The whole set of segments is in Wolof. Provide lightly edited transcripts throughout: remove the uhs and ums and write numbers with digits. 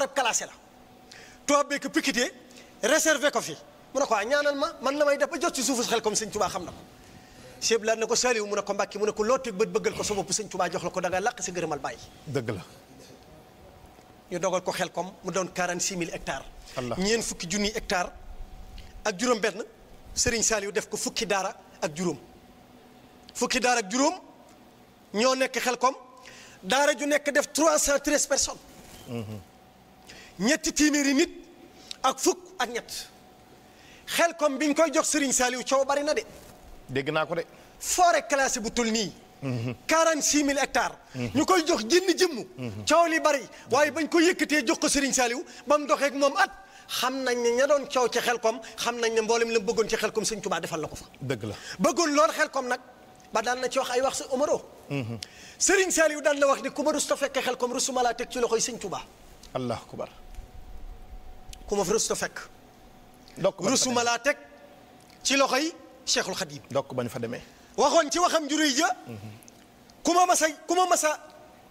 barab classé la tubaab bee ko piqueté réservé ko fi mu ne ko ñaanal ma man la may def ba jot ci suufu xel comme sëñ Tuubaa xam na ko Cheikh laat na ko Saliou mu ne ko Mbàkke mu ne ko loo teg bët bëggal ko sa bopp sëñ Tuubaa jox la ko da nga làq si gërëmal bàyyi dëgg la ñu dogal ko xel comme mu doon 46 000 hectares ñeen fukki junniy hectares ak juróom benn Serigne Saliou def ko fukki daara ak juróom ñoo nekk xel comme daara ju nekk def 313 personnes ñetti téeméeri nit ak fukk ak ñett xel comme biñ koy jox Serigne Saliou coow bari na de dégg naa ko de forêt classée bu tul nii 46 000 hectares ñu koy jox jëmm coow li bari waaye bañ ko yëkkatee jox ko Serigne Saliou ba mu doxee ak moom at xam nañ ne ña doon coow ci xel kom xam nañ ne mboolem la bëggoon ci xel kom Sëñ Tuubaa defal la ko fa dëgg la bëggoon lool xel kom nag ba daan na ci wax ay wax sa Omaro Serigne Saliou daan na wax ni ku ma rus ta fekk xel kom rusuma laa teg ci loxoy Sëñ Tuubaa allahu akbar ku ma fa rus ta fekk rusuma laa teg ci loxoy Cheikhul Khadim ndokk bañ fa demee waxoon ci waxam juróy ja ku ma masa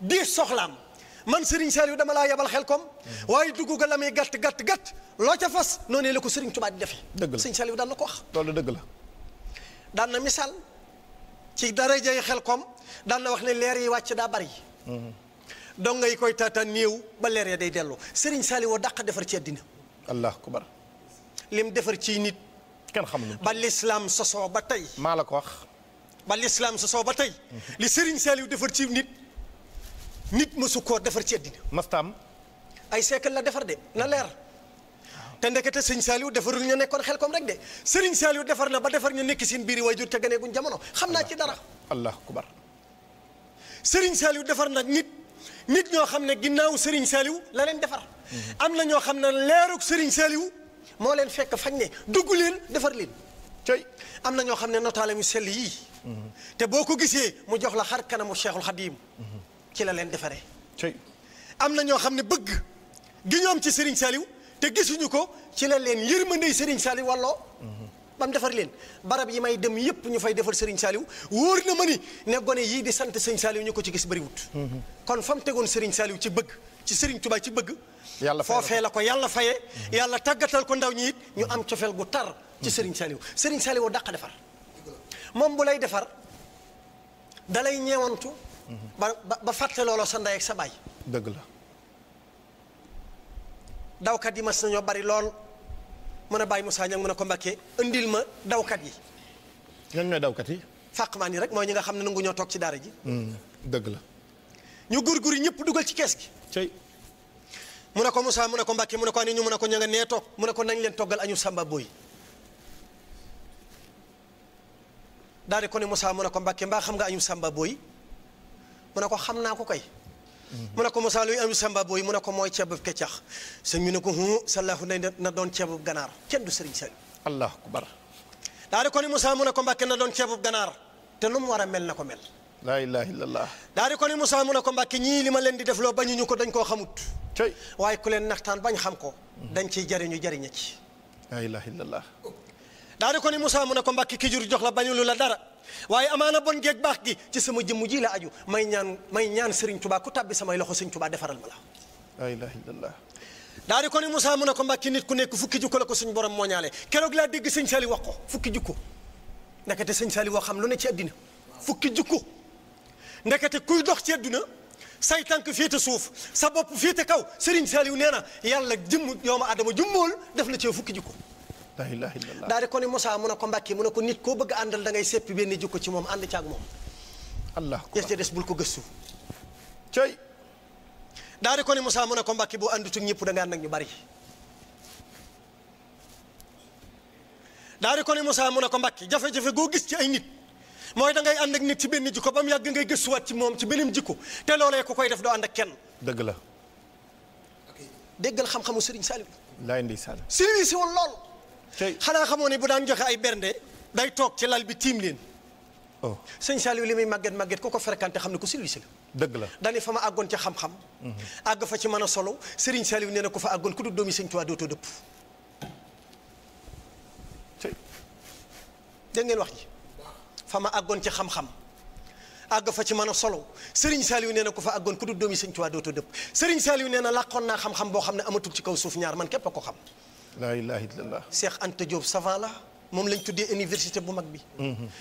di soxlaam man Serigne Saliou dama laa yebal xel kom waaye dugg ga la muy gàtt loo ca fas noonu la ko Serigne Touba di defee dëgg la Serigne Saliou daan na ko wax loolu dëgg la daan na misaal ci darajay xel kom daan na wax ne leer yi wàcc daa bari donc ngay koy taataan néew ba leer ya day dellu Serigne Saliou dàq defar ci àddina allahu akbar lim defar ci nit kenn xamul ba l'islam sosoo ba tey maa la ko wax ba l'islam sosoo ba tey li Serigne Saliou defar ci nit mësu koo defar ci àddina mastam ay siècle la defar de na leer te ndekete sëñ Saliou defarul ñu nekkoon xel kom rek de Serigne Saliou defar na ba defar ñu nekk seen biiri waajur te ganeeguñ jamono xam naa ci dara allahu akbar Serigne Saliou defar nag nit ñoo xam ne ginnaaw Serigne Saliou la leen defar am na ñoo xam ne leerug Serigne Saliou moo leen fekk fañ ne dugg leen defar leen coy am na ñoo xam ne notaale mu sell yii te boo ko gisee mu jox la xar kanamu Cheikhul Khadim ci la leen defaree coy am na ñoo xam ne bëgg gi ñoom ci Serigne Saliou te gisuñu ko ci la leen yërmandey Serigne Saliou walloo ba mu defar leen barab yi may dem yépp ñu fay defal Serigne Saliou wóor na ma ni ne gone yii di sant Serigne Saliou ñu ko ci gis bëriwut kon fa mu tegoon Serigne Saliou ci bëgg ci Serigne Touba ci bëgg foofee la ko yàlla fayee yàlla tàggatal ko ndaw ñi it ñu am cofeel gu tar ci Serigne Saliou Serigne Saliou dàq defar moom bu lay defar dalay ñeewantu ba fàtte looloo sa ndey ak sa baay dëgg la dawkat yi mas nañoo bari lool mën a bàyyi Moussa Niang mën a ko Mbàkke indil ma dawkat yi ñoom ñooy dawkat yi fàqmaan yi rek mooy ñi nga xam ne nangu ñoo toog ci daara ji dëgg la ñu gurguri ñëpp dugal ci kees gi cey mu ne ko Moussa mu ne ko Mbàkke mu ne ko ani ñu mu ne ko ña nga nee toog mu ne ko nañ leen toggal añu Samba Boy daal di ko ne Moussa mu ne ko Mbàkke mbaa xam nga añu Samba Boy mu ne ko xam naa ko koy mu ne ko Moussa luy añu Samba Boy mu ne ko mooy ceebu keccax sëñ bi ne ko sallahu na doon ceebu ganaar kenn du Serigne Saliou allahu akbar daal di ko ne Moussa mu ne ko Mbàkke na doon ceebu ganaar te nu mu war a mel na ko mel laa ilaha illallah daal di ko ne Moussa mu ne ko Mbàkke ñii li ma leen di def loo bañuñu ko dañ koo xamut coy waaye ku leen naxtaan bañ xam ko dañ ciy jariñu jariña ci laa ilaha illallah daal di ko ne Moussa mu ne ko Mbàkke ki jur jox la bañulu la dara waaye amaana bon geeg baax gi ci sama jëmm ji la aju may ñaan Serigne Touba ku tàbbi samay loxo Serigne Touba defaral ma la laa ilaha illallah daal di ko ne Moussa mu ne ko Mbàkke nit ku nekk fukki jukko la ko suñ borom moo ñaale keroog laa dégg sëñ Saliou wax ko fukki jukko ndekete sëñ Saliou wax xam lu ne ci àddina fukki jukko ndekete kuy dox ci àdduna say tànk féete suuf sa bopp féete kaw Serigne Saliou nee na yàlla jëmm yooma adama jummool def na ci fukki jukko la ilaha illallah daal di ko ne Moussa mu ne ko Mbàkke mu ne ko nit koo bëgg àndal da ngay seppi benn jukko ci moom ànd ci ak moom allah yes ca des bul ko gëstu coy daal di ko ne Moussa mu ne ko Mbàkke boo àndut ak ñëpp da nga ànd ak ñu bari daal di ko ne Moussa mu ne ko Mbàkke jafe-jafe goo gis ci ay nit mooy da ngay ànd ak nit ci benn jikko ba mu yàgg ngay gëstuwaat ci moom ci beneen jikko te loolee ku koy def doo ànd ak kenn dëgg la déggal xam-xamu Serigne Saliou laay ndeysaan silwi si woon lool cey xanaa xamoo ne bu daan joxe ay bernde day toog ci lal bi tiim leen oh sëñ Saliou li muy màgget ku ko fréquenté xam ne ko silwi si la dëgg la daani fa ma àggoon ca xam-xam àgg fa ci mën a solo Serigne Saliou nee na ko fa àggoon ku du doomi Sëñ Tuubaa dootoo dëpp cey dégg ngeen wax ji fa ma àggoon ci xam-xam àgg fa ci mën a solo Serigne Saliou nee na ku fa àggoon ku du doomi Sëñ Tuubaa dootoo dëpp Serigne Saliou nee na làqoon naa xam-xam boo xam ne amatul ci kaw suuf ñaar man képp a ko xam. laa ilaaha illallah. Cheikh Anta Diop savant la moom lañ tuddee université bu mag bi.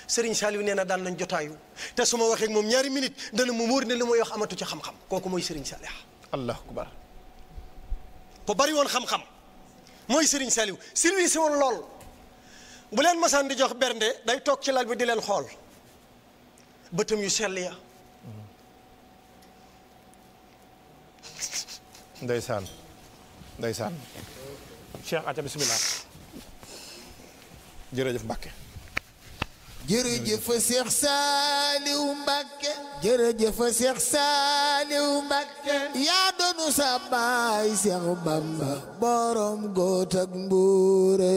Serigne Saliou nee na daan nañ jotaayu te su ma waxee ak moom ñaari minute dana mu wóor ne li may wax amatu ci xam-xam kooku mooy Serigne Saliou. allahu akbar. ku bari woon xam-xam mooy Serigne Saliou service woon lool bu leen masaan di jox bernde day toog ci lal bi di leen xool bëtam yu sell ya. ndeysaan ndeysaan. Cheikh Aca bismillah. jërëjëf Mbacke. jërëjëf Cheikh Saliou Mbacke. jërëjëf Cheikh Saliou Mbacke. yaa doonu sa baay Cheikh Bamba borom góot ak mbuure.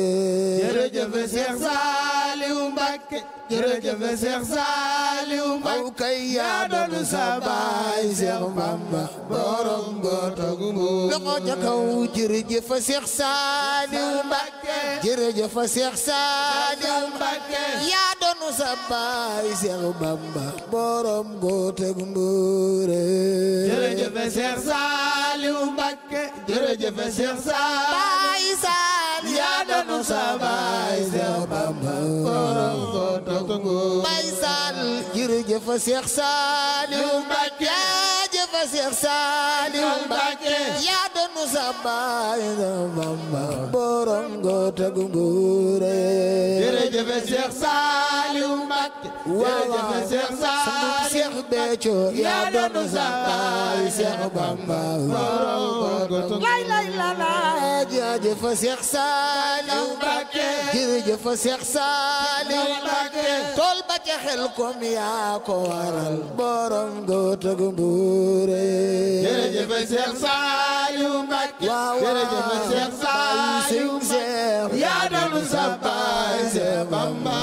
jërëjëf Cheikh Saliou Mbacke. jërëjëf Cheikh Saliou Mbacke. aw kay yaa doonu sa baay Cheikh Bamba borom góot ak mbuure. loxo ca kaw jërëjëf Cheikh Saliou Mbacke. jërëjëf Cheikh Saliou Mbacke. yaa doonu sa baay Cheikh Bamba borom góot ak mbuure. jërëjëf Cheikh Saliou Mbacke. jërëjëf Cheikh Saliou. baay Saliou yaa doonu sa baay Cheikh Bamba borom góot ak mbuure. baay Saliou jërëjëf Cheikh Saliou Mbacke. jërëjëf Cheikh Saliou Mbacke. yaa doonu sa baay Cheikh Bamba borom góot ak mbuure. jërëjëf Cheikh Saliou Mbacke. jërëjëf Cheikh Saliou. Cheikh Béthio yaa doonu sa baay Cheikh Bamba borom góot ak lay lay la la. jërëjëf Cheikh Saliou Mbacke. jërëjëf Cheikh Saliou Mbacke. tool ba ca xel kom yaa ko waral borom góot ak mbuure. jërëjëf Cheikh Saliou Mbacke. waaw jërëjëf Cheikh Saliou Mbacke. yaa doonu sa baay Cheikh Bamba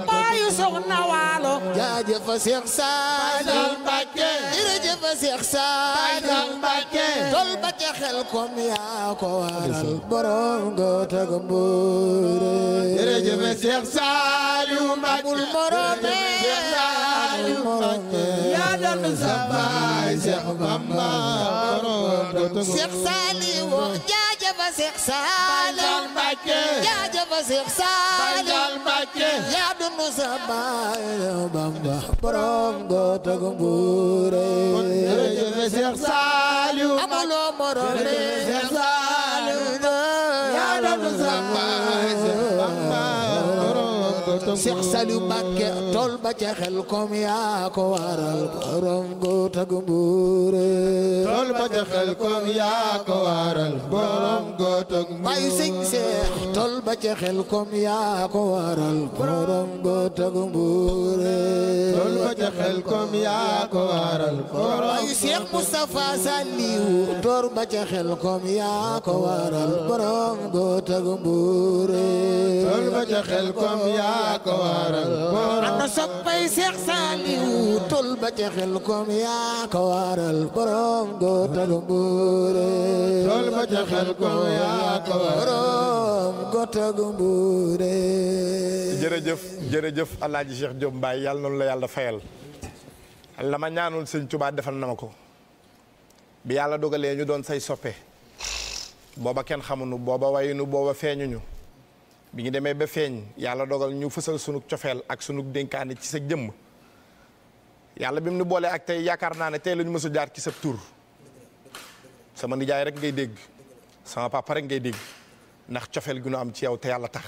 baayu soxna waalo. jaajëf Cheikh Saliou Mbacke. jërëjëf Cheikh Saliou Mbacke. tool ba ca xel kom yaa ko waral borom góot ak mbuure. jërëjëf Cheikh Saliou Mbacke. amul morome. Cheikh Saliou Mbacke. yaa doonu sa baay Cheikh Bamba Cheikh Saliou jaajëf Cheikh Saliou Mbacke. jaajëf Cheikh Saliou Mbacke. yaa doonu sa baay Bamba borom góot ak mbuure. jërëjëf Cheikh Saliou Mbacke. amuloo morome. Cheikh Saliou yaa doonu sa baay Cheikh Bamba Cheikh Saliou Mbacke tool ba ca xel kom yaa ko waral borom góot ak mbuure. tool ba ca xel kom yaa ko waral borom góot ak mbuure. bayu sëñ Cheikh tool ba ca xel kom yaa ko waral borom góot ak mbuure. tool ba ca xel kom yaa ko waral borom. bayu Cheikh Moustapha Saliou tool ba ca xel kom yaa ko waral borom góot ak mbuure. tool ba ca xel kom yaa ko waral borom. ana soppay Cheikh Saliou tool ba ca xel kom yaa ko waral borom góot ak mbuure. tool ba ca xel kom yaa ko waral borom góot ak mbuure. jërëjëf jërëjëf El Hadj Cheikh Diop Mbaye yàlla noonu la yàlla fayal. la ma ñaanul sëñ Tuubaa defal na ma ko. bi yàlla dogalee ñu doon say soppe. booba kenn xamuñu booba wayunu booba feeñuñu. bi ñu demee ba feeñ yàlla dogal ñu fësal sunu cofeel ak sunu dénkaane ci sa jëmm. yàlla bi mu nu boolee ak tey yaakaar naa ne tey la ñu mës a jaar ci sa tur. sama nijaay rek ngay dégg. sama papa rek ngay dégg. ndax cofeel gi nu am ci yow te yàlla tax.